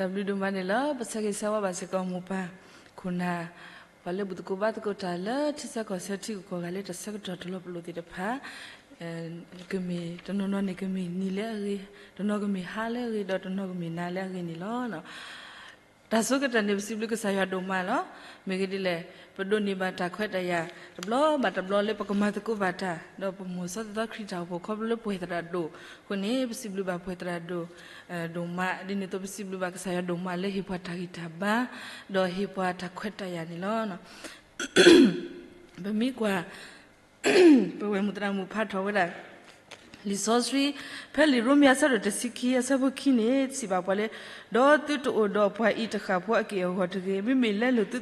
တၢ်ဘျုးဒိၣ်မးန့ၣ်လီၤ. ပဆၢဂ့ၤဆၢဝါဘၣ်စ့ၢ်ကီးမိၢ်ပၢ်ခိၣ်နၢ်, ပှၤလၢဘူၣ်သကိးဘါသကိးတၢ်လၢထံဆၢကီၢ်ဆၢထံဂုၤကီၢ်ဂၤလၢတၢ်ဆၢကတီၢ်တလီၤပလိာ်သ့ၣ်တဖၣ်, ကမ့ၢ်တနီၤနီၤန့ၣ် ကမ့ၢ်နံၤလၢအဂ့ၤ, တနီၤကမ့ၢ်ဟါလၢအဂ့ၤ, ဒီးတနီၤကမ့ၢ်နၤလၢအဂ့ၤန့ၣ်လီၤ. တၢ်ဆိကတၢၢ်န့ၣ် ပစံးဘျုးကစၢ်ယွၤဒိၣ်မးလီၤ. မ့ၢ်ဂ့ၢ်ဒ်လဲၣ်, ပဒိးန့ၢ်ဘၣ်တၢ်ခွဲးတၢ်ယာ် တဘျီဘၣ်တဘျီလၢပကမၤသကိးဘၣ်တၢ်, ဒီးပမိၢ်စီၤသီခရံာ်တၢ်အိၣ်ဖှိၣ်ခီဖျိလၢပှဲၤသရၣ်ဒိၣ်အဃိန့ၣ် ပစံးဘျုးဘၣ်ပှဲၤသရၣ်ဒိၣ် ဒိၣ်မး, ဒ်န့ၣ်အသိးပစံးဘျုးဘၣ်ကစၢ်ယွၤဒိၣ်မးလၢဟ့ၣ်ပှၤတၢ်ဂံၢ်တၢ်ဘါ, ဒီးဟ့ၣ်ပှၤတၢ်ခွဲးတၢ်ယာ်န့ၣ်လီၤ. ပမ့ၢ်ကွၢ် ပဝဲၢ်မုၢ်သရၣ်မုၣ်ဖးထီၣ်ဝဲဒၣ် လံာ်စီဆှံ ဖဲလံာ်ရိမ့ၤအဆၢဒိၣ်တဆံခံ အဆၢဖိခံန့ၣ် စံးဘၣ်ပှၤလၢ, ဒီးသုတအိၣ်ဒီးပှၤအံၤတဃၣ်ဖိအက့ၢ်အဂီၤတဂ့ၤ, မ့မ့ၢ်လဲလိာ်သု,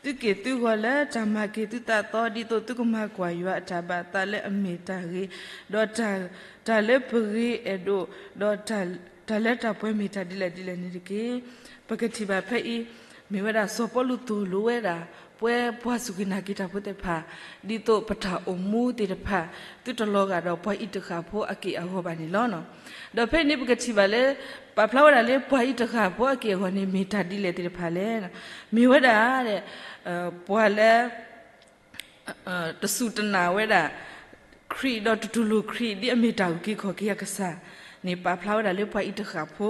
သုက့ၢ်သုဂီၤလၢတၢ်မၤက့ၤသုသးသီ, ဒ်သိးသုကမၤကွၢ်ယွၤအတၢ်ဘၣ်သးလၢအမ့ၢ်တၢ်ဂ့ၤ, ဒီးတၢ်, တၢ်လၢပဂ့ၤအဲၣ်ဒိး, ဒီးတၢ်, တၢ်လၢတၢ်ပှဲၤမ့ၢ်တၢ်ဒ်လဲၣ်ဒ်လဲၣ်န့ၣ်တက့ၢ်. ပကထံၣ်ဘၣ်ဖဲအံၤ မ့ၢ်ဝဲဒၣ်စီၤပီလူးသိၣ်လိဝဲဒၣ် ပဝဲပှၤစူၢ်က့ၤနာ်က့ၤတၢ်ဖိသ့ၣ်တဖၣ်, ဒ်သိးပတၢ်အိၣ်မူသ့ၣ်တဖၣ် သုတလီၤဂာ်ဒီးပှၤအံၤတဃၣ်ဖိအက့ၢ်အဂီၤဘၣ်န့ၣ်လီၤ. ဒီးဖဲအံၤန့ၣ် ပကထံၣ်ဘၣ်လၢ ပာ်ဖျါဝဲဒၣ်လၢပှၤအံၤတဃၣ်ဖိအက့ၢ်အဂီၤန့ၣ် မ့ၢ်တၢ်ဒ်လဲၣ်သ့ၣ်တဖၣ်လဲၣ်. မ့ၢ်ဝဲဒၣ် ပှၤလၢ တစူၢ်တနာ်ဝဲဒၣ် ခရံာ်ဒီးတတူၢ်လိာ်ခရံာ် ဒ်အမ့ၢ်တၢ်အုၣ်က့ၤခီၣ်က့ၤအကစၢ်န့ၣ် ပာ်ဖျါဝဲဒၣ်လၢပှၤအံၤတဃၣ်ဖိ,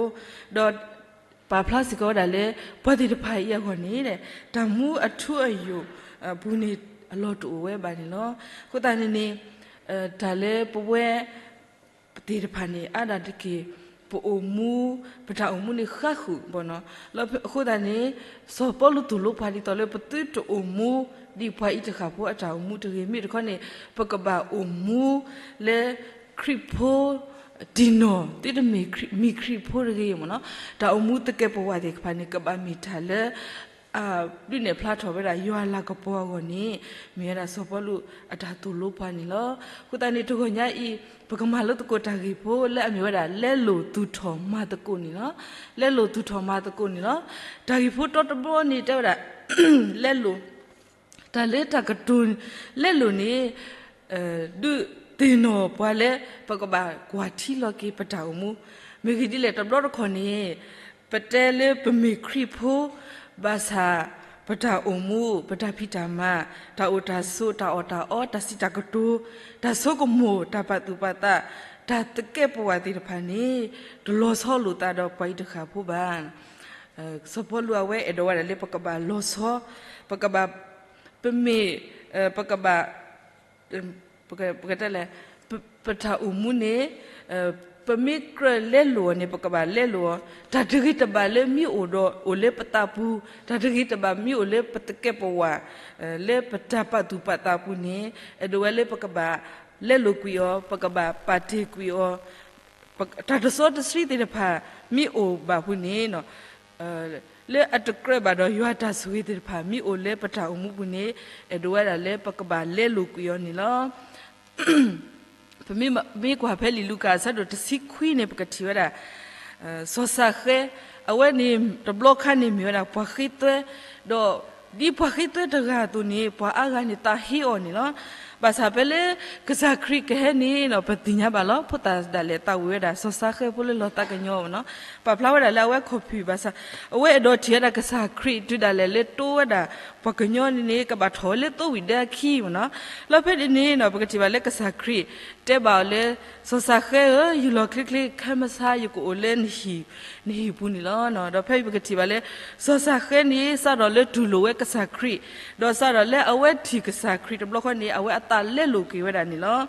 ဒီးပာ်ဖျါစ့ၢ်ကီးဝဲဒၣ်လၢ ပှၤသ့ၣ်တဖၣ်အံၤအဂီၢ်န့ၣ် တၢ်မူအထူအယိာ်အပူၤန့ၣ် အလီၢ်တအိၣ်ဝဲဘၣ်န့ၣ်လီၤ. အဃိသတးန့ၣ်န့ၣ် တၢ်လၢပဝဲ ပသ့ၣ်တဖၣ်န့ၣ် အါဒၣ်တက့ၢ် ပအိၣ်မူ, ပတၢ်အိၣ်မူန့ၣ်ဃါဃုာ်ဘၣ်နီၤ. လၢအဃိသတးန့ၣ် စီၤပီလူးသိၣ်လိပှၤဒ်သိးလၢပသုတအိၣ်မူ ဒ်ပှၤအံၤတဃၣ်ဖိအတၢ်အိၣ်မူတဂ့ၤ, မ့ၢ်တခီန့ၣ် ပကဘၣ်အိၣ်မူလၢခရံာ်ဖိတံၢ်နီၢ်, သုတမ့ၢ်မံခရံာ်ဖိတဂ့ၤမ့ၢ်နီၤ. တၢ်အိၣ်မူသကဲာ်ပဝးသ့ၣ်တဖၣ်န့ၣ် ကဘၣ်မ့ၢ်တၢ်လၢ အဒုးနဲၣ်ဖျါထီၣ်ဝဲဒၣ်ယွၤအလၤကပီၤအဂီၢ်န့ၣ် မ့ၢ်ဝဲဒၣ်စီၤပီလူးအတၢ်သိၣ်လိပှၤန့ၣ်လီၤ. အဃိသတးန့ၣ် တဂီၤညါအံၤ ပကမၤလိသကိးတၢ်ဂ့ၢ်ဖိလၢအမ့ၢ်ဝဲဒၣ် လဲလိာ်သူၣ်ထီၣ်မၤသကိးန့ၣ်လီၤ. လဲလိာ်သူၣ်ထီၣ်မၤသကိးန့ၣ်လီၤ. တၢ်ဂ့ၢ်ဖိတီတဘီန့ၣ်တဲဝဲဒၣ် လဲလိာ် တၢ်လၢတၢ်ကတိၤ လဲလိာ်န့ၣ် ဒုးသ့ၣ်နီၣ်ပှၤလၢ ပကဘၣ်ကွၢ်ထံလီၤက့ၤပတၢ်အိၣ်မူ, မ့ၢ်ဂ့ၢ်ဒ်လဲၣ် တဘျီတခီၣ်န့ၣ် ပတဲလၢပမ့ၢ်ခရံာ်ဖိ ဘၣ်ဆၣ် ပတၢ်အိၣ်မူ ပတၢ်ဖံးတၢ်မၤ တၢ်အိၣ်တၢ်ဆိး တၢ်အီၣ်တၢ်အီ တၢ်စံးတၢ်ကတိၤ တၢ်ဆိကမိၣ် တၢ်ပာ်သူၣ်ပာ်သး တၢ်သကဲာ်ပဝးသ့ၣ်တဖၣ်န့ၣ် တလီၤဆီလိာ်သးဒီးပှၤအံၤတဃၣ်ဖိဘၣ်. စီၤပီလူးအဝဲအဲၣ်ဒိးဝဲဒၣ်လၢပကဘၣ်လီၤဆီ, ပကဘၣ် ပမ့ၢ် ပကဘၣ် ပကတဲလဲၣ် ပတၢ်အိၣ်မူန့ၣ် ပမ့ၢ်ကြၢးလဲလိာ်အီၤန့ၣ် ပကဘၣ်လဲလိာ်အီၤ, တၢ်တဂ့ၤတဘၣ်လၢမ့ၢ်အိၣ်ဒီးအိၣ်လၢပသးပူၤ, တၢ်တဂ့ၤတဘၣ်မ့ၢ်အိၣ်လၢပသကဲာ်ပဝး လၢပတၢ်ပာ်သူၣ်ပာ်သးပူၤန့ၣ် အဲၣ်ဒိးဝဲလၢပကဘၣ်လဲလိာ်ကွံာ်အီၤ, ပကဘၣ်ပာ်တ့ၢ်ကွံာ်အီၤ, တၢ်တစီတဆှံသ့ၣ်တဖၣ် မ့ၢ်အိၣ်ဘၣ်ပူၤန့ၣ် လၢအတကြၢးဘၣ်ဒီးယွၤတၢ်ဆိၣ်ဂ့ၤသ့ၣ်တဖၣ် မ့ၢ်အိၣ်လၢပတၢ်အိၣ်မူပူၤန့ၣ် အဲၣ်ဒိးဝဲဒၣ်လၢပကဘၣ်လဲလိာ်ကွံာ်အီၤန့ၣ်လီၤ. ပမ့ၢ်ကွၢ်ဖဲလံာ်လူၤကၣ်အဆၢဒိၣ်တဆံခွံန့ၣ် ပကထံၣ်ဝဲဒၣ် စီၤစၤဃဲ အဝဲန့ၣ် တဘျီခါန့ၣ်မ့ၢ်ဝဲဒၣ်ပှၤဃ့သွဲ, ဒီးဒ်ပှၤဃ့သွဲတဂၤအသိးန့ၣ် ပှၤအါဂၤန့ၣ်သးဟ့အီၤန့ၣ်လီၤ. ဘၣ်ဆၣ်ဖဲလၢကစၢ်ခရံာ်ကဟဲန့ၣ် ပသ့ၣ်ညါဘၣ်လီၤ. ဖိသၣ်ဒၣ်လဲာ်သးဝံၣ်ဝဲဒၣ် စီၤစၤဃဲဖိလၢလီၤသးကညီၤနီၤ, ပာ်ဖျါဝဲဒၣ်လၢအဝဲခီၣ်ဖံးဘၣ်ဆၣ် အဝဲအဲၣ်ဒိးထံၣ်ဝဲဒၣ်ကစၢ်ခရံာ်တုၤဒၣ်လဲာ်လၢတိဝဲဒၣ် ပှၤကညီန့ၣ်န့ၣ် ကဘၣ်ထီၣ်ဝဲလၢသိဝံၣ်ဒၢအခံမ့ၢ်နီၤ. လီၤဖဲန့ၣ်န့ၣ် ပကထံၣ်ဘၣ်လၢကစၢ်ခရံာ်တဲဘၣ်အီၤလၢ စီၤစၤဃဲဧၢ, ယူၢ်လီၤချ့ချ့ ခဲမုၢ်ဆါယကအိၣ်လၢနဟံၣ်ပူၤန့ၣ်လီၤ. ဒီးဖဲအံၤပကထံၣ်ဘၣ်လၢ စီၤစၤဃဲန့ၣ် စးထီၣ်လၢတူၢ်လိာ်ဝဲကစၢ်ခရံာ်, ဒီးစးထီၣ်လၢအဝဲထံၣ်ကစၢ်ခရံာ်တဘျီဃီန့ၣ် အဝဲအသးလဲလိာ်ကွံာ်ဝဲဒၣ်န့ၣ်လီၤ.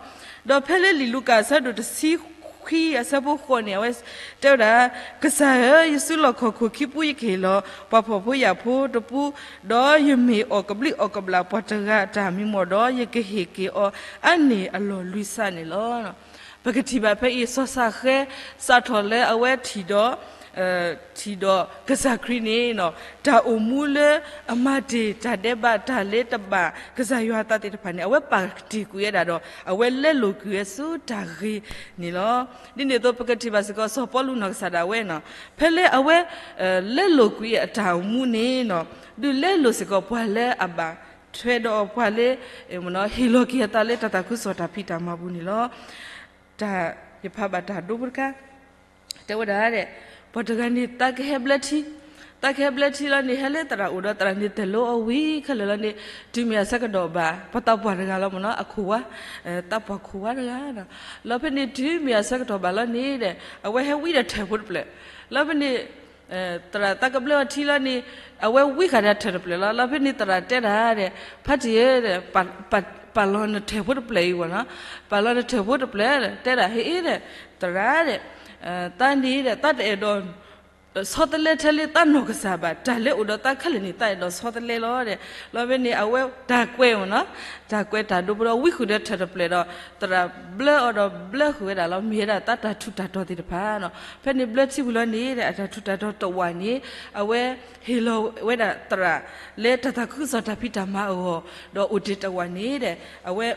ဒီးဖဲလၢလံာ်လူၤကၣ်အဆၢဒိၣ်တဆံခွံအဆၢဖိဃိးန့ၣ် အဝဲတဲဝဲဒၣ်, ကစၢ်ဧၢ, ယဆူလီၢ်ခီၣ်ခိၣ်ခံပူၤယကဟ့ၣ်လီၤ ပှၤဖှီၣ်ဖိယာ်ဖိတပူၤ, ဒီးယမ့ၢ်အီၣ်ကဘျံးအီၣ်ကဘျၣ်ပှၤတဂၤအတၢ်မံမီၢ်ဒီး ယကဟ့ၣ်က့ၤအီၤအါန့ၢ်အလီၢ်လွံၢ်စးန့ၣ်လီၤ. ပကထံၣ်ဘၣ်ဖဲအံၤ စီၤစၤဃဲ စးထီၣ်လၢအဝဲထံၣ်ဒီး ထံၣ်ဒီးကစၢ်ခရံာ်န့ၣ် တၢ်အိၣ်မူလၢအမၤတ့ၢ်တၢ်ဒဲးဘး တၢ်လၢတဘၣ်ကစၢ်ယွၤအသးသ့ၣ်တဖၣ်န့ၣ် အဝဲပာ်တ့ၢ်ကွံာ်ဝဲဒၣ်ဒီး အဝဲလဲလိာ်ကွံာ်ဝဲဆူတၢ်ဂ့ၤန့ၣ်လီၤ. ဒ်န့ၣ်အသိး ပကထံၣ်ဘၣ်စ့ၢ်ကီး စီၤပီလူးနီၢ်ကစၢ်ဒၣ်ဝဲနီၤ, ဖဲလၢအဝဲ လဲလိာ်ကွံာ်အတၢ်အိၣ်မူန့ၣ် ဒုးလဲလိာ်စ့ၢ်ကီးပှၤလၢအဘၣ်ထွဲဒီးပှၤလၢ ဟ့ၣ်လီၤက့ၤအသးလၢတၢ်သးခုကစီၣ်တၢ်ဖံးတၢ်မၤပူၤန့ၣ်လီၤ. တၢ်ယဖးဘၣ်တၢ်ဒိဖိတခါ တဲဝဲဒၣ် ပှၤတဂၤန့ၣ်သးကဟဲဘျၢထံ တၢ်ကဟဲဘျၢထံလီၤန့ၣ် ဟဲလၢသရၣ်အိၣ်ဒီးသရၣ်န့ၣ်တဲာ်လိအီၤဝံၤခဲလၢာ်လီၤန့ၣ်, တုၤမ့ၢ်အဆၢကတီၢ်ဘၣ် ပှၤသးပှၢ်တဂၤလီၤမ့ၢ်နီၤ, အခိၣ်ဝါ, သးပှၢ်ခိၣ်ဝါတဂၤနီၤ. လီၤဖဲန့ၣ်တုၤမ့ၢ်အဆၢကတီၢ်ဘၣ်လီၤန့ၣ်ဒီး အဝဲဟဲဝံဒီးထၢၣ်ဖိတဖျၢၣ်. လီၤဖဲန့ၣ် သရၣ်သးကဘျၢအီၤထံလီၤန့ၣ် အဝဲဝံဃာ်ဒီးထၢၣ်တဖျၢၣ်လီၤ. လီၤဖဲန့ၣ်သရၣ်တဲဒၣ်ဒီး ဖါတံၢ်ဧၢ, ပာ်လီၤနထၢၣ်ဖိတဖျၢၣ်အံၤဝဲနီၤ, ပာ်လီၤနထၢၣ်ဖိတဖျၢၣ်, တဲဒၣ် ဟ့ၣ်အ့ဒီး သရၣ်ဒီး သးန့ၣ်ဒီး သးတအဲၣ်ဒိး ဆီတလဲထဲလၢသးနီၢ်ကစၢ်ဘၣ်, တၢ်လၢအိၣ်ဒီးသးခဲလၢာ်န့ၣ် သးအဲၣ်ဒိးဆီတလဲလီၤဒီး. လီၤဖဲန့ၣ် အဝဲတၢ်ကွဲးမ့ၢ်နီၤ, တၢ်ကွဲးတၢ်ဒိဖိဒီး ဝံဃုာ်ဒီးထၢၣ်တဖျၢၣ်ဒီး သရၣ်ဘျၢအီၤဒီးဘျၢဃုာ်ဝဲဒၣ်လီၤ. မ့ၢ်ဝဲဒၣ်သးတၢ်ထူးတၢ်တီၤသ့ၣ်တဖၣ်နီၤ. ဖဲန့ၣ်ဘျၢထံဝံၤလီၤန့ၣ်ဒီး အတၢ်ထူးတၢ်တီၤတဝာ်န့ၣ် အဝဲဟ့ၣ်လီၤဝဲဒၣ်သရၣ် လၢတၢ်သးခုကစီၣ်တၢ်ဖံးတၢ်မၤအဂီၢ် ဒီးအိၣ်တ့ၢ်တဝာ်န့ၣ်ဒီး အဝဲ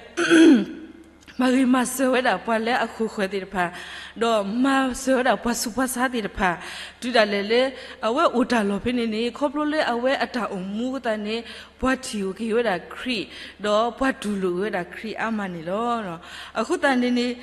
မၤဂ့ၤမၤစၢၤဝဲဒၣ်ပှၤလၢအဃၢၤဃၢၤသ့ၣ်တဖၣ်, ဒီးမၤစၢၤဝဲဒၣ်ပှၤဆူးပှၤဆါသ့ၣ်တဖၣ်, တုၤဒၣ်လဲာ်လၢ အဝဲအိၣ်တၢ်လီၢ်ဖဲန့ၣ်န့ၣ် ခီဖျိလၢအဝဲအတၢ်အိၣ်မူအဃိသတးန့ၣ် ပှၤထံၣ်က့ၤဝဲဒၣ်ခရံာ်, ဒီးပှၤတူၢ်လိာ်က့ၤဝဲဒၣ်ခရံာ်အါမးန့ၣ်လီၤ. အဃိသတးန့ၣ်န့ၣ်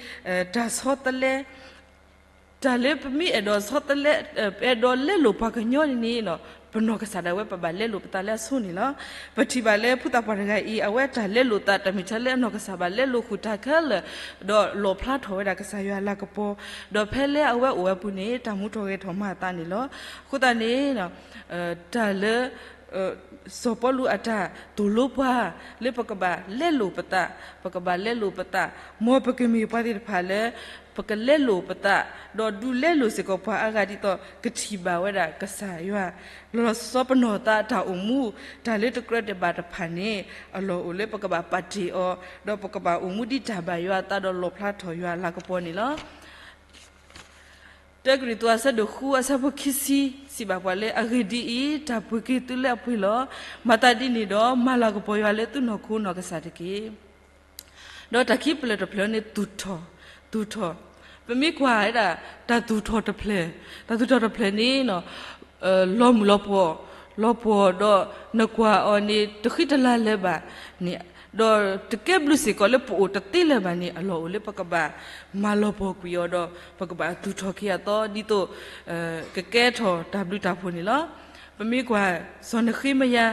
တၢ်ဆီတလဲ တၢ်လၢပမ့ၢ်အဲၣ်ဒိးဆီတလဲ အဲၣ်ဒိးလဲလိာ်ပှၤကညီန့ၣ်န့ၣ် ပနီၢ်ကစၢ်ဒၣ်ဝဲ ပဘၣ်လဲလိာ်ပသးလၢအဆိန့ၣ်လီၤ. ပထံၣ်ဘၣ်လၢဖိသၣ်ပှၢ်တဂၤအံၤ အဝဲတၢ်လဲလိာ်သး တၢ်မ့ၢ်ထဲလၢအနီၢ်ကစၢ်ဘၣ် လဲလိာ်ဃုာ်တၢ်ခဲလၢာ်, ဒီးလီၣ်ဖျါထီၣ်ဝဲဒၣ်ကစၢ်ယွၤအလၤကပီၤ, ဒီးဖဲလၢအဝဲအိၣ်ဝဲအပူၤန့ၣ် တၢ်မူထီၣ်ဂဲၤထီၣ်မၤအသးန့ၣ်လီၤ. အဃိသတးန့ၣ် တၢ်လၢ စီၤပီလူးအတၢ်သိၣ်လိပှၤ လၢပကဘၣ်လဲလိာ်ပသး, ပကဘၣ်လဲလိာ်ပသး, မ်ပကမ့ၢ်ပှၤသ့ၣ်တဖၣ်လၢ ပကလဲလိာ်ပသး, ဒီးဒုးလဲလိာ်စ့ၢ်ကီးပှၤအါဂၤဒ်သိး ကထံၣ်ဘၣ်ဝဲဒၣ်ကစၢ်ယွၤ, လီၤဆီပနီၢ်သးအတၢ်အိၣ်မူ, တၢ်လၢတကြၢးတဘၣ်တဖၣ်န့ၣ် အလီၢ်အိၣ်လၢပကဘၣ်ပာ်တ့ၢ်အီၤ, ဒီးပကဘၣ်အိၣ်မူဒ်တၢ်ဘၣ်ယွၤအသး ဒီးလီၣ်ဖျါထီၣ်ယွၤအလၤကပီၤန့ၣ်လီၤ. တၢကရံၣ်သူးအဆၢဒိၣ်ဃုအဆၢဖိခံဆံ စံးဘၣ်ပှၤလၢ အဂ့ၢ်ဒ်အံၤ, တၢ်ပှ့ၤက့ၤသုလၢအပှ့ၤလီၤ. မၤသးဒ်န့ၣ်ဒီး မၤလၤကပီၤယွၤလၢသုနီၢ်ခိနီၢ်ကစၢ်တက့ၢ်. ဒီးတၢ်ခံပျၢၢ်တဖျၢၣ်န့ၣ် သူၣ်ထီၣ်, သူၣ်ထီၣ်, ပမ့ၢ်ကွၢ်ဝဲဒၣ် တၢ်သူၣ်ထီၣ်တဖျၢၣ်, တၢ်သူၣ်ထီၣ်တဖျၢၣ်န့ၣ် လီၤမုၢ်လီၤပှီၢ်, လီၤပှီၢ်ဒီး နကွၢ်အီၤန့ၣ် တဃံတလၤလၢၤဘၣ်န့ၣ်, ဒီးတကဲဘျုးစ့ၢ်ကီးလၢပအိၣ်တသ့လၢၤဘၣ်န့ၣ် အလီၢ်အိၣ်လၢပကဘၣ်မၤလီၤပှီၢ်ကွံာ်အီၤဒီး ပကဘၣ်သူၣ်ထီၣ်က့ၤအသီ ဒ်သိး ကကဲထီၣ်တၢ်ဘျုးတၢ်ဖှိၣ်န့ၣ်လီၤ. ပမ့ၢ်ကွၢ် စီၤနဃ့မယၤ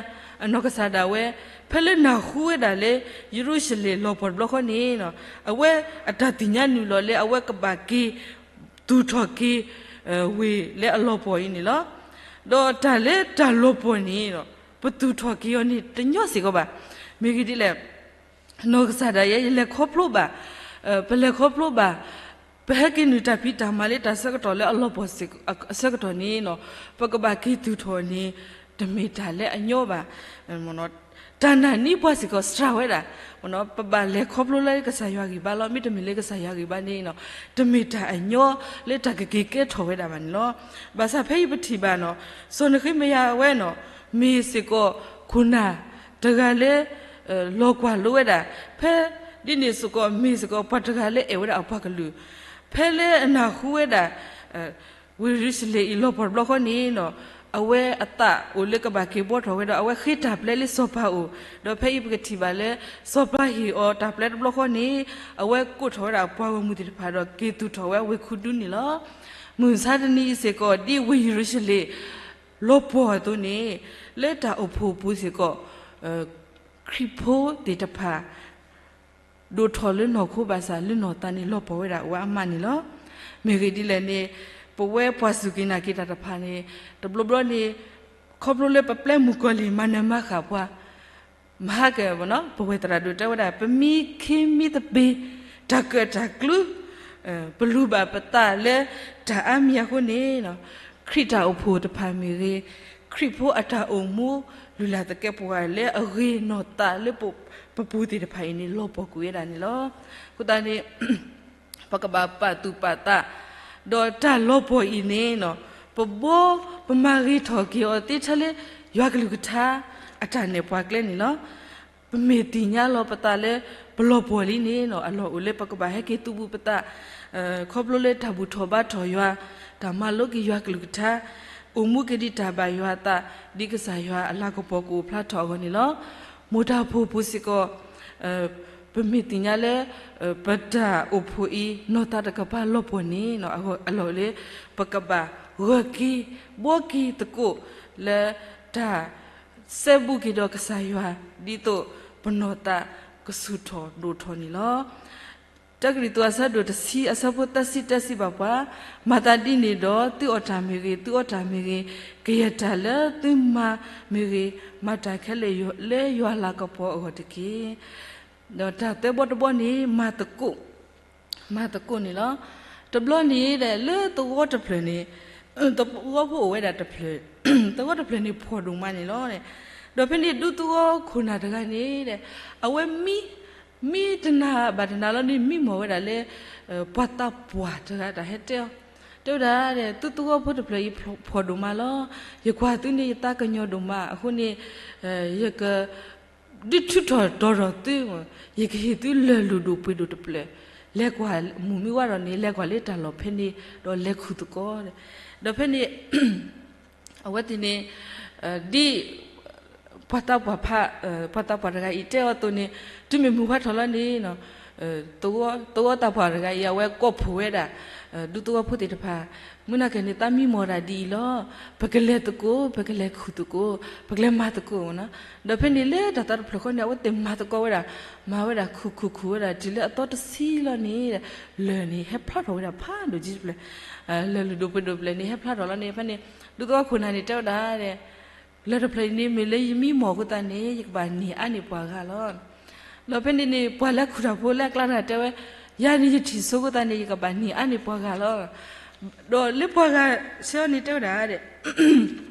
အနီၢ်ကစၢ်ဒၣ်ဝဲ ဖဲလၢနၢ်ဟူဝဲဒၣ်လၢ ယရူၤၡလ့ၣ်လီၤပှီၢ်တဘျီဃီန့ၣ် အဝဲအတၢ်သ့ၣ်ညါနုာ်လီၤလၢ အဝဲကဘၣ်က့ၤသူၣ်ထီၣ်က့ၤ ဝ့ၢ်လၢအလီၤပှီၢ်အံၤန့ၣ်လီၤ. ဒီးတၢ်လၢတၢ်လီၤပှီၢ်န့ၣ် ပသူၣ်ထီၣ်က့ၤအီၤန့ၣ် တညီစ့ၢ်ကီးဘၣ်. မ့ၢ်ဂ့ၢ်ဒ်လဲၣ် နီၢ်ကစၢ်ဒၣ်ယဲ ယလဲၤခီဖျိဘၣ်, ပလဲၤခီဖျိဘၣ်, ပဟဲက့ၤနုာ်တၢ်ဖံးတၢ်မၤလၢတၢ်ဆၢကတီၢ်လၢအလီၤပှီၢ်အဆၢကတီၢ်န့ၣ် ပကဘၣ်က့ၤသူၣ်ထီၣ်န့ၣ် တမ့ၢ်တၢ်လၢအညီဘၣ်. တၢ်နာ်န့ၢ်ပှၤစ့ၢ်ကီးစှၤဝဲဒၣ်, ပဘၣ်လဲၤခီဖျိလၢကစၢ်ယွၤဂံၢ်ဘါလီၤ. မ့တမ့ၢ်လၢကစၢ်ယွၤဂံၢ်ဘါန့ၣ် တမ့ၢ်တၢ်အညီလၢတၢ်ကက့ၤကဲထီၣ်ဝဲဒၣ်ဘၣ်န့ၣ်လီၤ. ဘၣ်ဆၣ်ဖဲအံၤပထံၣ်ဘၣ်န့ၣ် စီၤနဃ့မယၤဝဲန့ၣ် မ့ၢ်စ့ၢ်ကီးခိၣ်နၢ်တဂၤလၢ လီၤကွၢ်လိဝဲဒၣ်, ဖဲဒ်န့ၣ်စ့ၢ်ကီး မ့ၢ်စ့ၢ်ကီးပှၤတဂၤလၢအဲၣ်ဝဲဒၣ်အပှၤကလုာ်, ဖဲလၢအနၢ်ဟူဝဲဒၣ် ဝ့ၢ်ယရူၤၡလ့ၣ်အံၤလီၤပှီၢ်တဘျီဃီန့ၣ် အဝဲအသးအိၣ်လၢကဘၣ်က့ၤဘှီထီၣ်ဝဲဒီး အဝဲဃ့တၢ်ပျဲလၢစီၤပၤအအိၣ်, ဒီးဖဲအံၤပကထံၣ်ဘၣ်လၢ စီၤပၤဟ့ၣ်အီၤတၢ်ပျဲတဘျီဃီန့ၣ် အဝဲကိးထီၣ်ဝဲဒၣ်ပှၤဂီၢ်မုၢ်သ့ၣ်တဖၣ်ဒီး က့ၤသူၣ်ထီၣ်ဝဲဝ့ၢ်ခူဒူန့ၣ်လီၤ. မုၢ်မဆါတနံၤအံၤစ့ၢ်ကီး ဒ်ဝ့ၢ်ယရူၤၡလ့ၣ် လီၤပှီၢ်အသိးန့ၣ် လၢတၢ်အိၣ်ဖှိၣ်အပူၤစ့ၢ်ကီး ခရံာ်ဖိသ့ၣ်တဖၣ် ဒိၣ်ထီၣ်လၢနီၢ်ခိဘၣ်ဆၣ် လၢနီၢ်သးန့ၣ် လီၤပှီၢ်ဝဲဒၣ်အိၣ်ဝဲအါမးန့ၣ်လီၤ. မ့ၢ်ဂ့ၢ်ဒ်လဲၣ်န့ၣ် ပဝဲပှၤစူၢ်က့ၤနာ်က့ၤတၢ်တဖၣ်န့ၣ် တဘျီဘျီန့ၣ် ခီဖျိလၢပပျဲမုၣ်ကီၤလံၢ်မၤနၢၤမၤဃၣ်ပှၤ မဟါက ပဝဲသရၣ်ဒိၣ်တဲဝဲဒၣ် ပမံခ့မံသပ့ၤ တၢ်ကၢၣ်တၢ်ကျူ ပလူၤဘၣ်ပသးလၢတၢ်အါမံၤအဃိန့ၣ် ခရံာ်တၢ်အိၣ်ဖှိၣ်တဖၣ်မ့ၢ်ဂ့ၤ, ခရံာ်ဖိအတၢ်အိၣ်မူ လုၢ်လၢ်သကဲးပဝးလၢအဂ့ၤနီၢ်သးလၢ ပပူၤသ့ၣ်တဖၣ်အံၤန့ၣ် လီၤပှီၢ်ကွံာ်ဝဲဒၣ်န့ၣ်လီၤ. အဃိသတးန့ၣ် ပကဘၣ်ပာ်သူၣ်ပာ်သး, ဒီးတၢ်လီၤပှီၢ်အံၤန့ၣ် ပဘီ ပမၤဂ့ၤထီၣ်က့ၤအီၤသ့ထဲလၢ ယွၤကလုၢ်ကထါ အတၢ်နဲၣ်ပှၤကျဲန့ၣ်လီၤ. ပမ့ၢ်သ့ၣ်ညါလီၤပသးလၢ ပလီၤပှီၢ်လံန့ၣ် အလီၢ်အိၣ်လၢပကဘၣ်ဟဲက့ၤသူၣ်ဘူၣ်ပသး ခီဖျိလၢတၢ်ဘူၣ်ထီၣ်ဘါထီၣ်ယွၤ, တၢ်မၤလိက့ၤယွၤကလုၢ်ကထါ, အိၣ်မူက့ၤဒ်တၢ်ဘၣ်ယွၤအသး ဒ်ကစၢ်ယွၤအလၤကပီၤကအိၣ်ဖျါထီၣ်အဂီၢ်န့ၣ်လီၤ. မိၢ်တၢ်ဖှိၣ်ပူၤစ့ၢ်ကီး ပမ့ၢ်သ့ၣ်ညါလၢ ပတၢ်အိၣ်ဖှိၣ်အံၤ နီၢ်သးတကပၤလီၤပှီၢ်န့ၣ် အလီၢ်အိၣ်လၢ ပကဘၣ် ဂၢၢ်က့ၤ ဘှီက့ၤသကိးလၢတၢ်စဲဘူးက့ၤဒီးကစၢ်ယွၤ ဒ်သိးပနီၢ်သးကဆူၣ်ထီၣ်ဒိၣ်ထီၣ်န့ၣ်လီၤ. တၢကရံၣ်သူးအဆၢဒိၣ်တဆံအဆၢဖိသၢဆံတၢ စံးဘၣ်ပှၤ, မၤသးဒ်န့ၣ်ဒီး သုအီၣ်တၢ်မ့ၢ်ဂ့ၤ, သုအီတၢ်မ့ၢ်ဂ့ၤ, ကယဲၢ်တၢ်လၢသုမၤမ့ၢ်ဂ့ၤ, မၤတၢ်ခဲလၢာ်လၢယွၤလၤကပီၤအဂီၢ်တက့ၢ်. ဒီးတၢ်သၢဘီတဘီန့ၣ် မၤသကိး, မၤသကိးန့ၣ်လီၤ. တဘျီန့ၣ်ဒီး လၢသဝီတဖျၢၣ်န့ၣ်, သဝီဖိအိၣ်ဝဲဒၣ်တဖျၢၣ်, သဝီတဖျၢၣ်န့ၣ်ဖှီၣ်ဒိၣ်မးန့ၣ်လီၤ. ဒီးဖဲန့ၣ်ဒူသဝီခိၣ်နၢ်တဂၤန့ၣ်ဒီး အဝဲမံ, မံတနၤဘၣ်တနၤလီၤန့ၣ် မံမီၢ်ဝဲဒၣ်လၢ ပှၤသးပှၢ်တဂၤတၢ်ဟဲတဲအီၤ, တဲဝဲဒၣ်ဒီး သုသဝီဖိတဖျၢၣ်အံၤဖှီၣ်ဒိၣ်မးလီၤ. ယကွၢ်သုန့ၣ် ယသးကညီၤဒိၣ်မးအဃိန့ၣ်, ယက ဒုးထုးထီၣ်တီၤထီၣ်သု, ယကဟ့ၣ်သုလၢၢ်လုၢ်ဒိၣ်ပှ့ၤဒိၣ်တဖျၢၣ်, လဲၤကွၢ်မုၢ်မ့ၢ်ဝါထီၣ်န့ၣ် လဲၤကွၢ်လၢတၢ်လီၢ်ဖဲန့ၣ် ဒီးလဲၤခူၣ်သကိး, ဒီးဖဲန့ၣ် အဝဲသ့ၣ်န့ၣ် ဒ် ပှၤသးပှၢ်ဖး, ပှၤသးပှၢ်တဂၤအံၤတဲအီၤအသိးန့ၣ်, တုၤမ့ၢ်မုၢ်ဝါထီၣ်လီၤန့ၣ် သဝီသးပှၢ်တဂၤအံၤ အဝဲကိးဖှိၣ်ဝဲဒၣ် ဒူသဝီဖိသ့ၣ်တဖၣ်, မုၢ်နၤခီန့ၣ် သးမံမီၢ်ဒၣ်ဒ်အံၤလီၤ. ပကလဲၤသကိး, ပကလဲၤခူၣ်သကိး, ပကလဲၤမၤသကိးနီၤ. ဒီးဖဲန့ၣ်လၢတၢ်သးတဖျၢၣ်ဃီန့ၣ် အဝဲသ့ၣ်မၤသကိးဝဲဒၣ်, မၤဝဲဒၣ်ခူၣ်ခူၣ်ခူၣ်ဝဲဒၣ် တုၤလၢအသီတဆံလီၤန့ၣ်, လၢၢ်န့ၣ် ဟဲဖျါထီၣ်ဝဲဒၣ်ဖးဒိၣ်က့တဖျၢၣ်, လၢၢ်လုၢ်ဒိၣ်ပှ့ၤဒိၣ်တဖျၢၣ်န့ၣ် ဟဲဖျါထီၣ်လီၤန့ၣ် ဖဲန့ၣ် ဒူသဝီခိၣ်နၢ်န့ၣ် တဲဝဲဒၣ်ဒီး လၢၢ်တဖျၢၣ်အံၤန့ၣ် မ့ၢ်လၢယမံမီၢ်အဃိသတးန့ၣ် ယကဘၣ်န့ၢ်အါန့ၢ်ပှၤဂၤလီၤ. ဒီးဖဲန့ၣ်န့ၣ် ပှၤလၢခူၣ်တၢ်ဖိလၢအကျါတဂၤတဲဝဲ, ယၤန့ၣ်ယထံၣ်ဆိအဃိသတးန့ၣ် ယကဘၣ်န့ၢ်အါန့ၢ်ပှၤဂၤလီၤ. ဒီးလၢပှၤဂၤဆၢအီၤန့ၣ်တဲဝဲဒၣ်ဒီး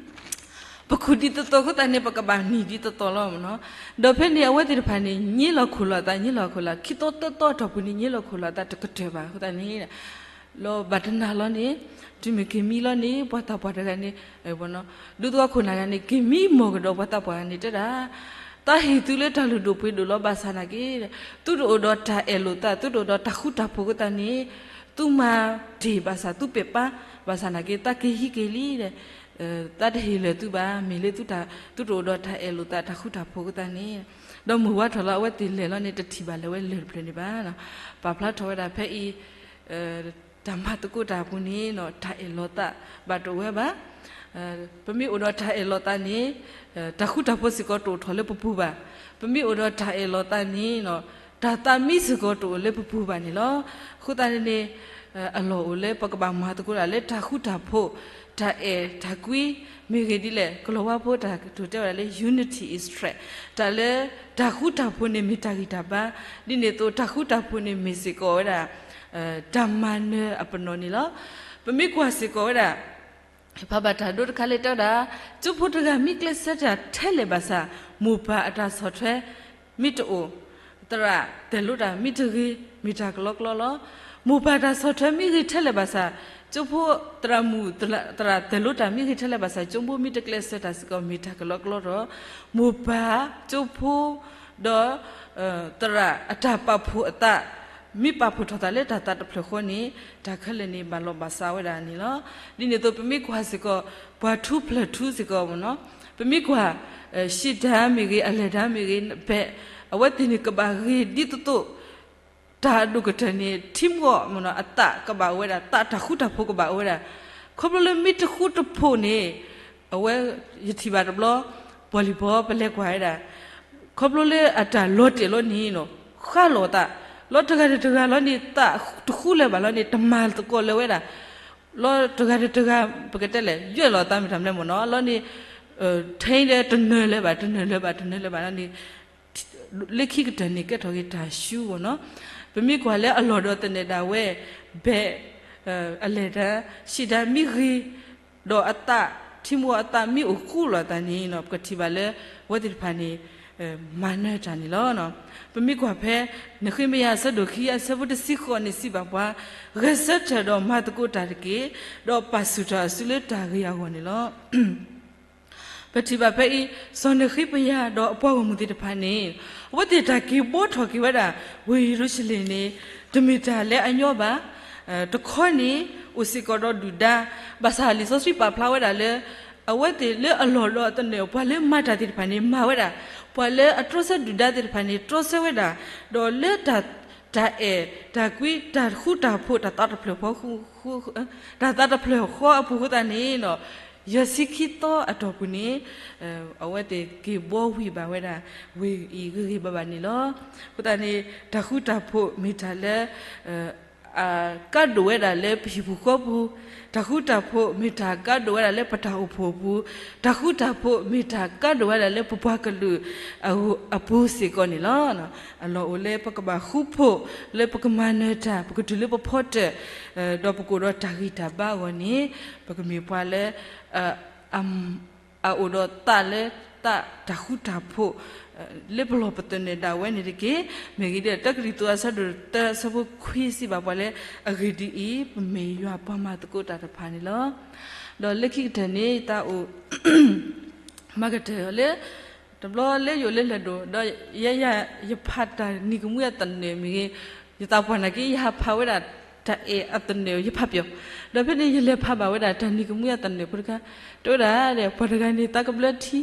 ပခူၣ်ဒ်သိးသိးအဃိသတးန့ၣ် ပကဘၣ်န့ၢ်ဒ်သိးသိးလီၤမ့ၢ်နီၤ. ဒီးဖဲန့ၣ် အဝဲသ့ၣ်တဖၣ်န့ၣ် ည့လိာ်ခိၣ်လိာ်အသး ည့လိာ်ခိၣ်လိာ် ခံသီသၢသီအတီၢ်ပူၤန့ၣ် ည့လိာ်ခိၣ်လိာ်အသးတကတၢၢ်ဘၣ်အဃိသတးန့ၣ် လီၤဘၣ်တနၤလီၤန့ၣ် တုၤမ့ၢ်က့ၤမံလီၤန့ၣ် ပှၤသးပှၢ်တဂၤန့ၣ်, ဒူသဝီခိၣ်နၢ်ဂၤန့ၣ် က့ၤမံမီၢ်ကဒီးပှၤသးပှၢ်ဂၤန့ၣ် တဲဒၣ်, သးဟ့ၣ်သုလၢတၢ်လုၢ်ဒိၣ်ပှ့ၤဒိၣ်လီၤ ဘၣ်ဆၣ်နာ်က့ သုတအိၣ်ဒီးတၢ်အဲၣ်လိာ်သး သုတအိၣ်ဒီးတၢ်ဃူတၢ်ဖိးအဃိသတးန့ၣ် သုမၤတ့ၢ်ဘၣ်ဆၣ် သုပဲာ်ပၢ် ဘၣ်ဆၣ်နာ်က့ သးက့ၤဟံးက့ၤလံဒီး သးတဟ့ၣ်လၢာ်သုဘၣ် မ့ၢ်လၢသုတအိၣ်ဒီးတၢ်အဲၣ်လိာ်သး တၢ်ဃူတၢ်ဖိးအဃိသတးန့ၣ်, ဒီးမုၢ်ဝါထီၣ်လီၤ အဝဲသ့ၣ်လဲၤလီၤန့ၣ် တထံၣ်ဘၣ်လၢၤဝဲလၢၢ်တဖျၢၣ်န့ၣ်ဘၣ်. ပာ်ဖျါထီၣ်ဝဲဒၣ်ဖဲအံၤ တၢ်မၤသကိးတၢ်အပူၤန့ၣ် တၢ်အဲၣ်လိာ်သး ဘၣ်တအိၣ်ဝဲဘၣ်. ပမ့ၢ်အိၣ်ဒီးတၢ်အဲၣ်လိာ်သးန့ၣ် တၢ်ဃူတၢ်ဖိးစ့ၢ်ကီးတအိၣ်ထီၣ်လၢပပူၤဘၣ်. ပမ့ၢ်အိၣ်ဒီးတၢ်အဲၣ်လိာ်သးန့ၣ် တၢ်သးမံစ့ၢ်ကီးတအိၣ်လၢပပူၤဘၣ်န့ၣ်လီၤ. အဃိသတးန့ၣ်န့ၣ် အလီၢ်အိၣ်လၢပကဘၣ်မၤသကိးတၢ်လၢတၢ်ဃူတၢ်ဖိး တၢ်အဲၣ်တၢ်ကွံ မ့ၢ်ဂ့ၤဒ်လဲၣ် ကလီၤဝါဖိတၢ်ကတိၤတဲဝဲဒၣ်လၢ unity is strength တၢ်လၢတၢ်ဃူတၢ်ဖိးန့ၣ်မ့ၢ်တၢ်ဂံၢ်တၢ်ဘါ, ဒ်န့ၣ်အသိးတၢ်ဃူတၢ်ဖိးန့ၣ်မ့ၢ်စ့ၢ်ကီးဝဲဒၣ် တၢ်မၤနၢၤအပနီၣ်န့ၣ်လီၤ. ပမ့ၢ်ကွၢ်စ့ၢ်ကီးဝဲဒၣ် ဖးဘၣ်တၢ်ဒိတခါလၢတဲဝဲဒၣ်, ကၠိဖိတဂၤမ့ၢ်ကျဲးစၢးတၢ်ထဲလဲၣ်ဘၣ်ဆၣ် မိၢ်ပၢ်အတၢ်ဆီၣ်ထွဲမ့ၢ်တအိၣ်, သရၣ်တဲာ်လိာ်တၢ်မ့ၢ်တဂ့ၤ မ့ၢ်တၢ်ကလီကလီလီၤ. မိၢ်ပၢ်တၢ်ဆီၣ်ထွဲမ့ၢ်ဂ့ၤထဲလဲၣ်ဘၣ်ဆၣ် ကၠိဖိသရၣ်မုၣ် သရၣ်တဲာ်လိာ်တၢ်မ့ၢ်ဂ့ၤထဲလဲၣ်ဘၣ်ဆၣ် ကၠိဖိမ့ၢ်တကျဲးစၢးတၢ်စ့ၢ်ကီး မ့ၢ်တၢ်ကလီကလီဒီး မိၢ်ပၢ် ကၠိဖိ ဒီး သရၣ်အတၢ်ပာ်ဖှိၣ်အသး မ့ၢ်ပာ်ဖှိၣ်ထီၣ်သးလၢတၢ်သးတဖျၢၣ်ဃီန့ၣ် တၢ်ခဲလၢာ်န့ၣ် ဘၣ်လီၤဘၣ်စးဝဲဒၣ်န့ၣ်လီၤ. ဒ်န့ၣ်အသိး ပမ့ၢ်ကွၢ်စ့ၢ်ကီး ပှၤထူဖျၢၣ်ထူစ့ၢ်ကီးမ့ၢ်နီၤ, ပမ့ၢ်ကွၢ် ရှေ့တန်းမ့ၢ်ဂ့ၤ အလယ်တန်းမ့ၢ်ဂ့ၤ ဘဲး အဝဲသ့ၣ်န့ၣ်ကဘၣ်ဂ့ၤဒ်သိးသိး တၢ်အဒိၣ်ကတၢၢ်န့ၣ် ထံမီၢ်မ့ၢ်နီၤ အသးကဘၣ်အိၣ်ဝဲဒၣ် သးတၢ်ဃူတၢ်ဖိးကဘၣ်အိၣ်ဝဲဒၣ်. ခီဖျိလၢမ့ၢ်တဃူတဖိးန့ၣ် အဝဲ ယထံၣ်ဘၣ်တဘျီ ပီၣ်လံၣ်ပီၣ် ပလဲၤကွၢ်ဝဲဒၣ် ခီဖျိလၢအတၢ်လီၤတဲာ်လီၤန့ၣ်နီၤ ဃၣ်လီၤသး လီၤတဂၤဒီးတဂၤလီၤန့ၣ် သးတဃူလၢၤဘၣ်လီၤန့ၣ် တမၤသကိးလၢၤဝဲဒၣ် လီၤတဂၤဒီးတဂၤ ပကတဲလဲၣ် ယွဲၢ်လီၤသးမ့ၢ်တၢ်မနုၤမ့ၢ်နီၤ လီၤန့ၣ် ထဲအံၤဒီးတနၢၤလၢၤဘၣ် တနၢၤလၢၤဘၣ် တနၢၤလၢၤဘၣ်လီၤန့ၣ် လၢခံကတၢၢ်န့ၣ် ကဲထီၣ်က့ၤတၢ်ဆူမ့ၢ်နီၤ. ပမ့ၢ်ကွၢ်လၢအလီၢ်ဒီးသနၢၣ်ဒၣ်ဝဲ ဘဲး အလဲၤတၢ် ရှေ့တန်း မ့ၢ်ဂ့ၤ ဒီးအသး ထံမီၢ်အသးမ့ၢ်အိၣ်ဃူလီၤသးန့ၣ်နီၤ ပကထံၣ်ဘၣ်လၢ အဝဲသ့ၣ်တဖၣ်န့ၣ် မၤနၢၤတၢ်န့ၣ်လီၤ. ပမ့ၢ်ကွၢ်ဖဲ နဃ့မယၤအဆၢဒိၣ်ခံ အဆၢဖိတဆံဃိးန့ၣ်စံးဘၣ်ပှၤ, ဂဲၤဆၢထၢၣ်ဒီးမၤသကိးတၢ်တက့ၢ်, ဒီးပာ်ဆူၣ်ထီၣ်အစုလၢတၢ်ဂ့ၤအဂီၢ်န့ၣ်လီၤ. ပထံၣ်ဘၣ်ဖဲအံၤ စီၤနဃ့ပယၤဒီးအပှၤဂီၢ်မုၢ်သ့ၣ်တဖၣ်န့ၣ် အဝဲသ့ၣ်တၢ်က့ၤဘှီထီၣ်က့ၤဝဲဒၣ် ဝ့ၢ်ယရူၤၡလ့ၣ်န့ၣ် တမ့ၢ်တၢ်လၢအညီဘၣ်. တခီန့ၣ် အိၣ်စ့ၢ်ကီးဒီးဒုၣ်ဒါ, ဘၣ်ဆၣ်လံာ်စီဆှံပာ်ဖျါဝဲဒၣ်လၢ အဝဲသ့ၣ်လၢအလီၢ်ဒီးအသနၢၣ် ပှၤလၢမၤတၢ်သ့ၣ်တဖၣ်န့ၣ် မၤဝဲဒၣ်, ပှၤလၢအတြီဆၢဒုၣ်ဒါသ့ၣ်တဖၣ်န့ၣ် တြီဆၢဝဲဒၣ်, ဒီးလၢတၢ် တၢ်အဲၣ်တၢ်ကွံ တၢ်ဃူတၢ်ဖိး တၢ်သးတဖျၢၣ်ဃီ တၢ်သးတဖျၢၣ်ဃီအပူၤအဃိသတးန့ၣ် ယဲၢ်ဆံခံသီအတီၢ်ပူၤန့ၣ် အဝဲသ့ၣ်က့ၤဘှီဝံၤဘၣ်ဝဲဒၣ် ဝ့ၢ်အံၤဂ့ၤဂ့ၤဘၣ်ဘၣ်န့ၣ်လီၤ. အဃိသတးန့ၣ် တၢ်ဃူတၢ်ဖိးမ့ၢ်တၢ်လၢ ကါဒိၣ်ဝဲဒၣ်လၢပဟံၣ်ပူၤဃီပူၤ, တၢ်ဃူတၢ်ဖိးမ့ၢ်တၢ်ကါဒိၣ်ဝဲဒၣ်လၢပတၢ်အိၣ်ဖှိၣ်အပူၤ, တၢ်ဃူတၢ်ဖိးမ့ၢ်တၢ်ကါဒိၣ်ဝဲဒၣ်လၢပပှၤကလုာ်အပူၤစ့ၢ်ကီးန့ၣ်လီၤ. အလီၢ်အိၣ်လၢပကဘၣ်ဃူဖိး လၢပကမၤနၢၤတၢ် ပကတုၤလၢပဖီတၢၣ် ဒီးပကအိၣ်ဒီးတၢ်ဂံၢ်တၢ်ဘါအဂီၢ်န့ၣ် ပကမ့ၢ်ပှၤလၢ အအိၣ်ဒီးသးလၢ တၢ်ဃူတၢ်ဖိး လၢပလီၢ်ပသနၢၣ်ဒၣ်ဝဲန့ၣ်တက့ၢ်. မ့ၢ်ဂ့ၤဒ်တၢကရံၣ်သူးအဆၢဒိၣ်တၢအဆၢဖိခွံစံးဘၣ်ပှၤလၢ အဂ့ၢ်ဒ်အံၤ ပမ့ၢ်ယွၤပှၤမၤသကိးတၢ်တဖၣ်န့ၣ်လီၤ. ဒီးလၢခံကတၢၢ်န့ၣ် တၢ်အိၣ် မၤကတၢၢ်လၢ တဘျီလၢယအိၣ်လၢလၢၢ်ဒိၣ် ဒီးယဲယၤ ယဖးတၢ်နံၤကမှံအသနၢၣ်မ့ၢ်ဂ့ၤ, ယသးပှၢ်နာ်က့ ယဟးဖးဝဲဒၣ်တၢ်အဲၣ်အသနၢၣ် ယဖးပျီ, ဒီးဖဲန့ၣ် ယလဲၤဖးဘၣ်ဝဲဒၣ်တၢ်နံၤကမှံအသနၢၣ်ဖိတခါ, တဲဝဲဒၣ် ပှၤတဂၤန့ၣ် သးကဘျၢထံ,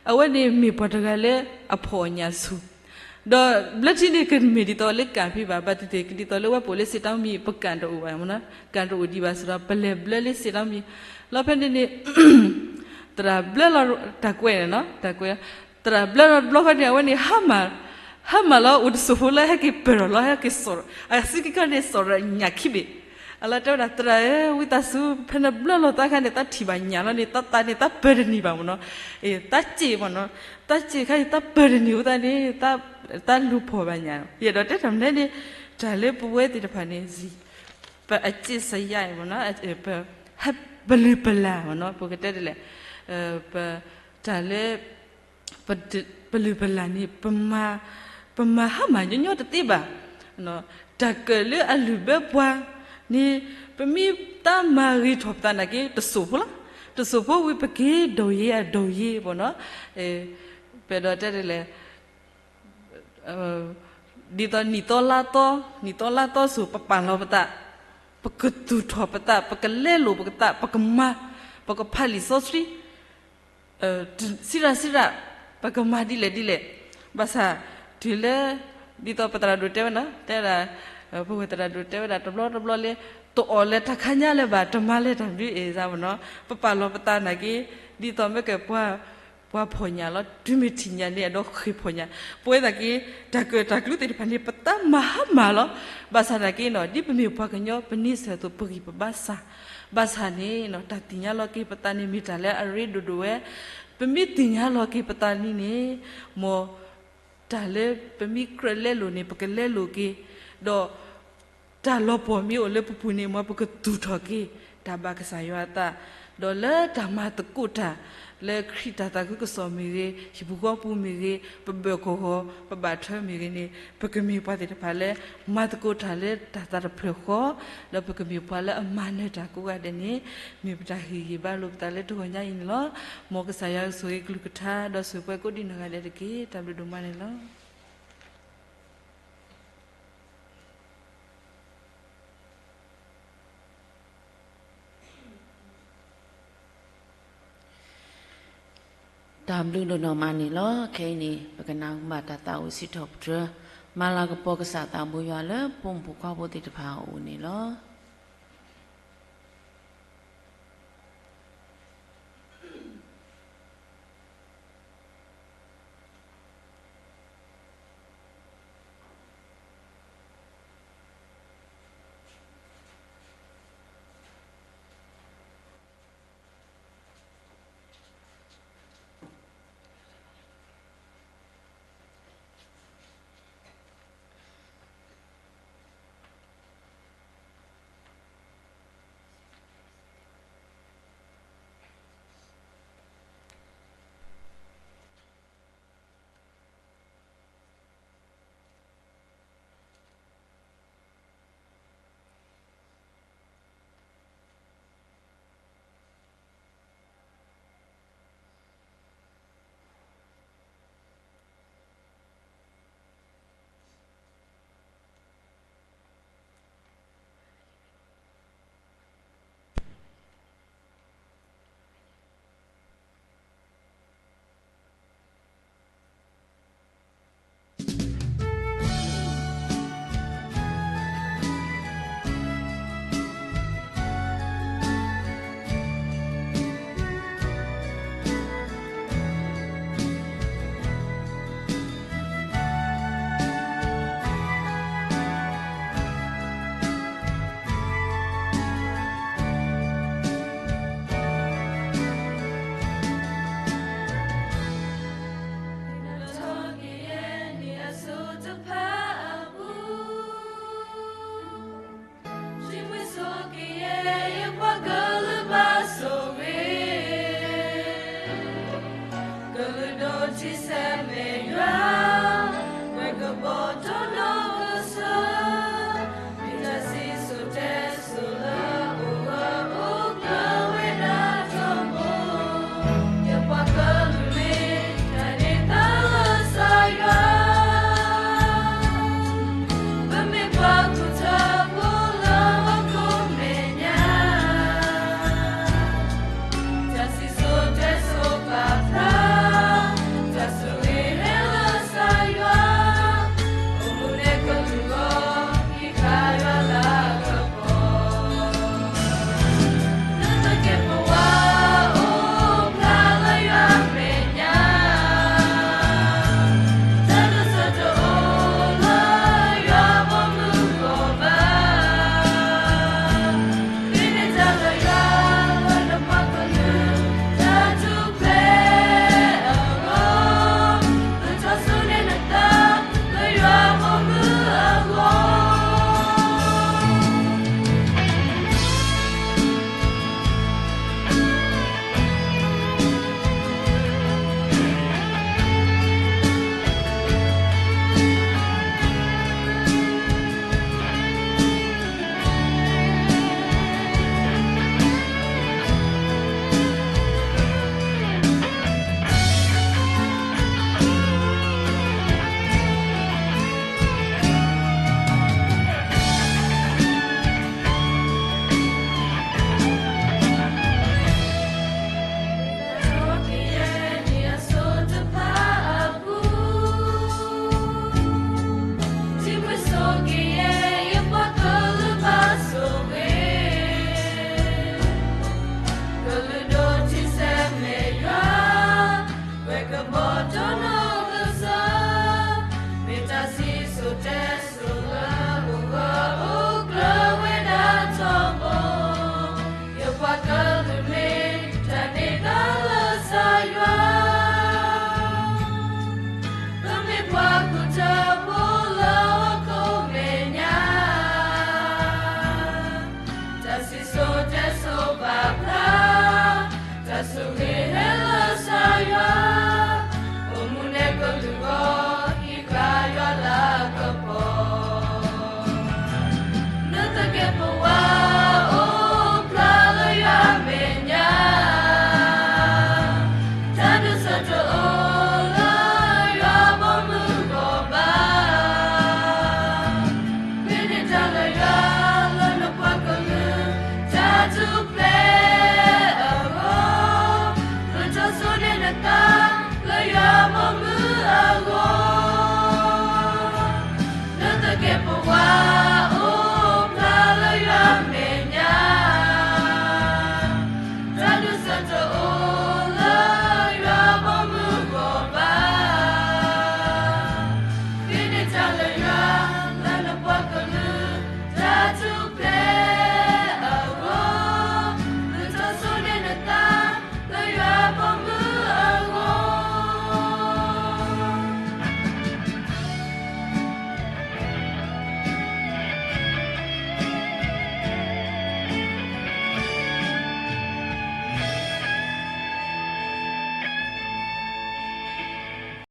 အဝဲန့ၣ်မ့ၢ်ပှၤတဂၤလၢအဖှီၣ်အညၣ်ဆူၣ် ဒီးဘျၢထံန့ၣ် ကမ့ၢ်ဒ်သိးလၢကၣ်ဖံးဘၣ်, ဘၣ်သ့ၣ်သ့ၣ် ကဒ်သိးလၢဝဲပအိၣ်လၢစ့တၢ်မံၤ ပကၣ်တအိၣ်ဘၣ်မနီၤ, ကၣ်တအိၣ်ဒံးဘၣ်စ့ၢ်ဒီး ပလဲၤဘျၢလၢစ့တၢ်မံၤ, လီၤဖဲန့ၣ်န့ၣ် သရၣ်ဘျၢလီၤတၢ်ကွဲးန့ၣ်နီၤ, တၢ်ကွဲး, သရၣ်ဘျၢလီၤတဘျီဃီန့ၣ် အဝဲန့ၣ် ဟါမၢ်လီၤ အိၣ်တစိၢ်ဖိလၢဟဲက့ၤပၢၢ်ထီၣ်လီၤ ဟဲက့ၤစိာ်, အစုခံခါန့ၣ် စိာ်ဒီးညၣ်ခံဘ့ၣ်, အလီၤတဲဝဲဒၣ် သရၣ်ဧၢ ဝံသးစူၤ ဖဲနဘျၢလီၤသးခါန့ၣ် သးထံၣ်ဘၣ်ညၣ်လီၤန့ၣ် သးသးန့ၣ် သးပၢၤတန့ၢ်ဘၣ်မနီၤ, သးစ့ၣ်မနီၤ, သးစ့ၣ်ခါအံၤ သးပၢၤတန့ၢ်အဃိသတးန့ၣ် သးလူၤဖီၣ်ဘၣ်ညၣ်, ယအဲၣ်ဒိးတဲတၢ်မနုၤန့ၣ် တၢ်လၢပဝဲသ့ၣ်တဖၣ်န့ၣ် ပအစ့ၣ်စယါအံၤမနီၤ, ပ ပလုၢ်ပလၢ်မနီၤ, ပကတဲဒ်လဲၣ်, ပ တၢ်လၢ ပလုၢ်ပလၢ်န့ၣ် ပမၤဟါမၢ်ညီညီတသ့ဘၣ်. တၢ်ကၢၣ်လၢအလုၢ်ဘၢပှၤန့ၣ် ပမ့ၢ်တၢ်မၤဂ့ၤထီၣ်ပသးနာ်က့ တစိၢ်ဖိလီၤ. တစိၢ်ဖိဝံၤ ပက့ၤဒိၣ်ယ့အဒိၣ်ယ့မနီၤ, ပအဲၣ်ဒိးတဲဒ်လဲၣ် ဒ်သိးနံၣ်သီလါသီ, နံၣ်သီလါသီစိၤ ပပာ်လီၤပသး, ပကသူၣ်ထီၣ်ပသး, ပကလဲလိာ်ပသး, ပကမၤ, ပကဖးလံာ်စီဆှံ, စံးရၣ်စံးရၣ်, ပကမၤဒ်လဲၣ်ဒ်လဲၣ်, ဘၣ်ဆၣ် တုၤလၢ ဒ်သိးပသရၣ်ဒိၣ်တဲဝဲနီၤ, တဲဝဲဒၣ်, ပဝဲသရၣ်ဒိၣ်တဲဝဲဒၣ် တဘျီတဘျီလၢ တအီၣ်လၢတၢ်ခါညါလၢၤဘၣ်, တမၤလၢၤတၢ်ဘျုးအ့ၣ်စၢ်မနီၤ, ပပာ်လီၤပသးနာ်က့ ဒ်သိးမ့ၢ်ကဲပှၤ ပှၤဖီၣ်ညၣ်လီၤ, တုၤမ့ၢ်ထံၣ်ညၣ်န့ၣ် အဲၣ်ဒိးဃ့ၢ်ဖီၣ်ညၣ်, ပဝဲသနာ်က့ တၢ်ကၢၣ်တၢ်ကျူသ့ၣ်တဖၣ်န့ၣ် ပတၢ်မၤဟါမၢ်လီၤ. ဘၣ်ဆၣ်သနာ်က့နီၤ ဒ်ပမ့ၢ်ပှၤကညီ ပန့ဆၢၣ်အသိး ပဂံၢ်ပဘါစၢ်, ဘၣ်ဆၣ်န့ၣ် တၢ်သ့ၣ်ညါလီၤက့ၤပသးန့ၣ် မ့ၢ်တၢ်လၢအရ့ဒိၣ်ဒိၣ်ဝဲ, ပမ့ၢ်သ့ၣ်ညါလီၤက့ၤပသးလံန့ၣ် မ် တၢ်လၢပမ့ၢ်ကြၢးလဲလိာ်န့ၣ် ပကလဲလိာ်က့ၤ, ဒီး တၢ်လီၤပှီၢ်မ့ၢ်အိၣ်လၢပပူၤန့ၣ် မ်ပကသူၣ်ထီၣ်က့ၤ တၢ်ဘၣ်ကစၢ်ယွၤအသး, ဒီးလၢတၢ်မၤသကိးတၢ် လၢခရံာ်တၢ်သးခုကစီၣ်မ့ၢ်ဂ့ၤ, ဟံၣ်ပူၤဃီပူၤမ့ၢ်ဂ့ၤ, ပဘၢၣ်ကီၢ်ဂီၤ ပဘၣ်ထွဲမ့ၢ်ဂ့ၤန့ၣ် ပကမ့ၢ်ပှၤသ့ၣ်တဖၣ်လၢ မၤသကိးတၢ်လၢတၢ်သးတဖျၢၣ်ဃီ, ဒီးပကမ့ၢ်ပှၤလၢအမၤနၢၤတၢ်ကိးဂၤဒဲးန့ၣ် မ့ၢ်ပတၢ်ဟ့ၣ်ဂံၢ်ဘါလိာ်ပသးလၢတဂီၤညါအံၤန့ၣ်လီၤ. မ်ကစၢ်ယွၤကဆိၣ်ဂ့ၤကလုၢ်ကထါ ဒီးဆိၣ်ဂ့ၤပှၤကိးဒံးနီၢ်ဂၤဒဲးတက့ၢ်. တၢ်ဘျုးဒိၣ်မးန့ၣ်လီၤ. တၢ်ဘျုးဒိၣ်နီၢ်မးန့ၣ်လီၤ. ခဲအံၤန့ၣ် ပကနၢ်ဟူဘၣ်တၢ်သးအိၣ်စံးထီၣ်ပတြၢၤ မၤလၤကပီၤကစၢ်သးဘိယွၤလၢ ပိာ်မုၣ်ဖိခွါဖိသ့ၣ်တဖၣ်အအိၣ်န့ၣ်လီၤ.